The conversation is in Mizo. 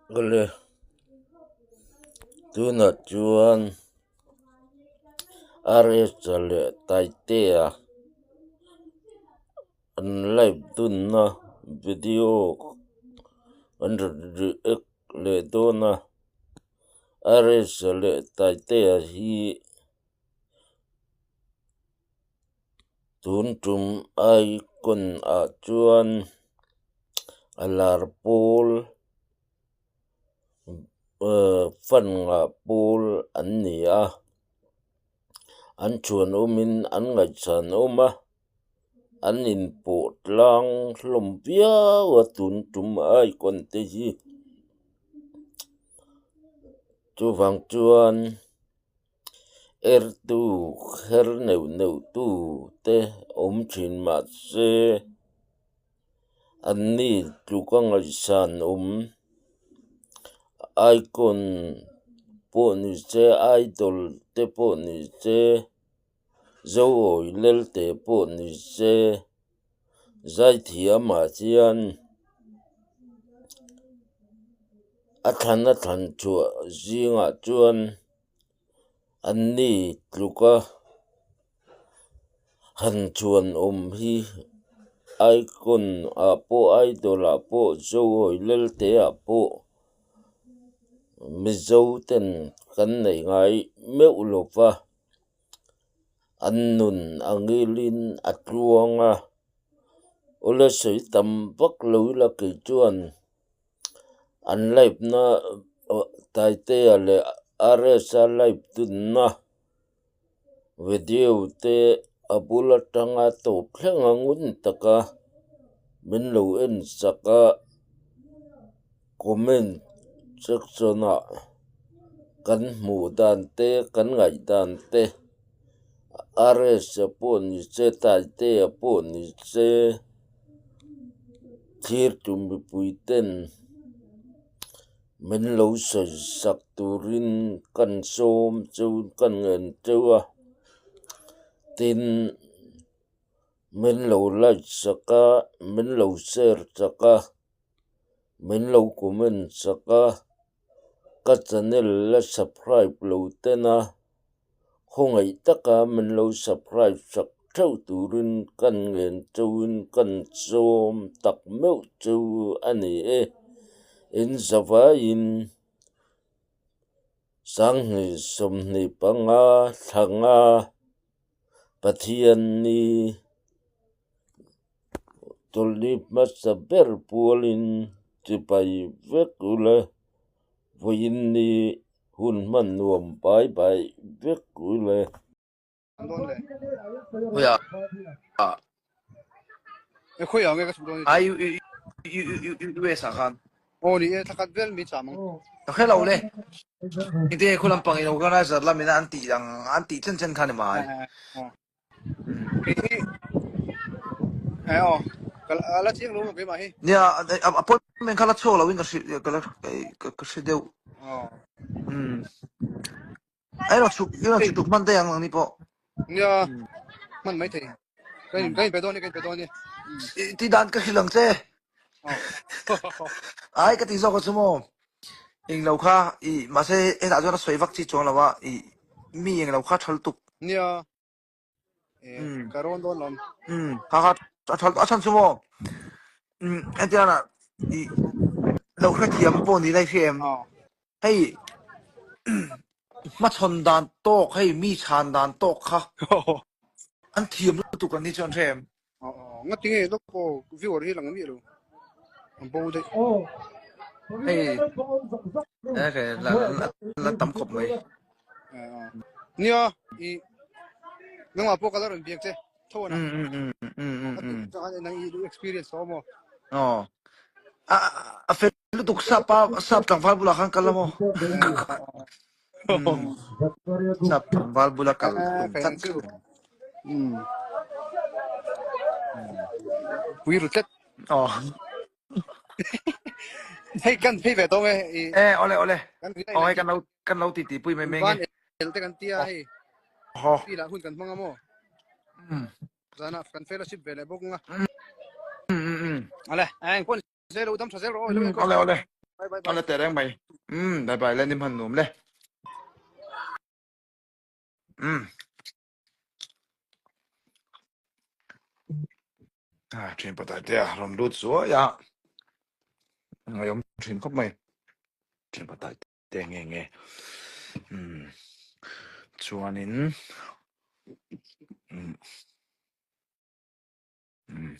Awle, tunah chuan RS-a leh Taitea an live dunna video an rawn react leh dawn a, RS-a leh Taitea hi Tun tum icon ah chuan a lar pawl ehh fan ngah pawl an ni a an chhuan awmin an ngaihsan awm a an inpawh tlang hlawm viau a tun tum icon te hi chuvang chuan. Ertu kher neuh neuh tu te awm thin mahse an ni tluk a ngaihsan awm icon pawh ni se idol te pawh ni se zoawi lelte pawh ni se zaithiam ah hian a thlan a thlan chhuah zingah chuan. An ni tluka han chuan awm hi icon ah pawh idol ah pawh zoawi lelte ah pawh mizo ten kan neih ngai meuh lo va an nun a ngilin a tluang a awle sawi tam vak lo ila kei chuan. An live na Taitea leh RS-a live dunna video te a bul atanga tawp thleng a ngun taka min lo en sak a comment section ah kan hmuh dan te kan ngaih dan te RS-a pawh ni se Taitea pawh ni se. Thlir tu mipui ten min lo sawi sak turin kan sawm cheu kan ngen cheu a tin min lo like sak a min lo share sak a min lo comment sak a ka channel la subscribe lo ten a. Khawngaih taka min lo subscribe sak theuh turin kan ngen chauhin kan sawm tak meuh chu a ni e. In zavaiin 2025 thlanga Pathianni Tawlhni hmasa ber pualin chipai vek ula vawiin ni hun hman nuam bai bai vek ula. Ka hre lo le. Engtin nge khu lampang in organizer lamina an tih ang an tih chen chen kha ni mai. Nia appointment kha la chhuak lo in ka hre ka la ka hre deuh. Um. Ai rawn chhuk i rawn chhuk tuk hman daih ang nangni pawh. Nia hman mai thei. Ka in ka in pe dawn ni ka in pe dawn ni. Ti dan ka hrilh ang che. Ai ka ti zawk a chu maw. Eng lo kha i mahse hetah chuan a sawi vak chi chuang lo a i mi eng lo kha tha lutuk. Nia ka rawn dawn lawm. Kha kha a tha a chhan chu maw. Hetiang ah i lo hrethiam pawh ni lai hria em. Hei hmachhawn dan tawk hei mi chhan dan tawk kha an thiam lutuk an ni chuan hria em. Nga tinge lawk aw viewer hi lang miah lo an bo daih. Hei la la tam khawp mai. Nia i nangmah pawh ka la rawn biak che tho ana. Nang i experience tawh maw? Aw. A fel lutuk sap pa sap tlangval bulah khan kal la maw? Sap tlangval bula kal tum tlat. Pui ru tlat. Aw. Hei kan phei ve tawng e. E ole ole. Aw hei kan lo kan lo titi pui mai mai nge. El te kan tia hei. Ho. Ti lah hun kan hmang a maw. Zana kan fellowship ve leh bawk nga. Ale, eng pawh ni se lo dam tha zel rawh aw. Ole ole. Bye bye bye. Ala te reng mai. Um bye bye le nim han nuam le. Um. Ah, thin patai te a ron lut zuai a. Ngai om thin khop mai. Thin patai te nge nge. Um. Chuanin um. Um.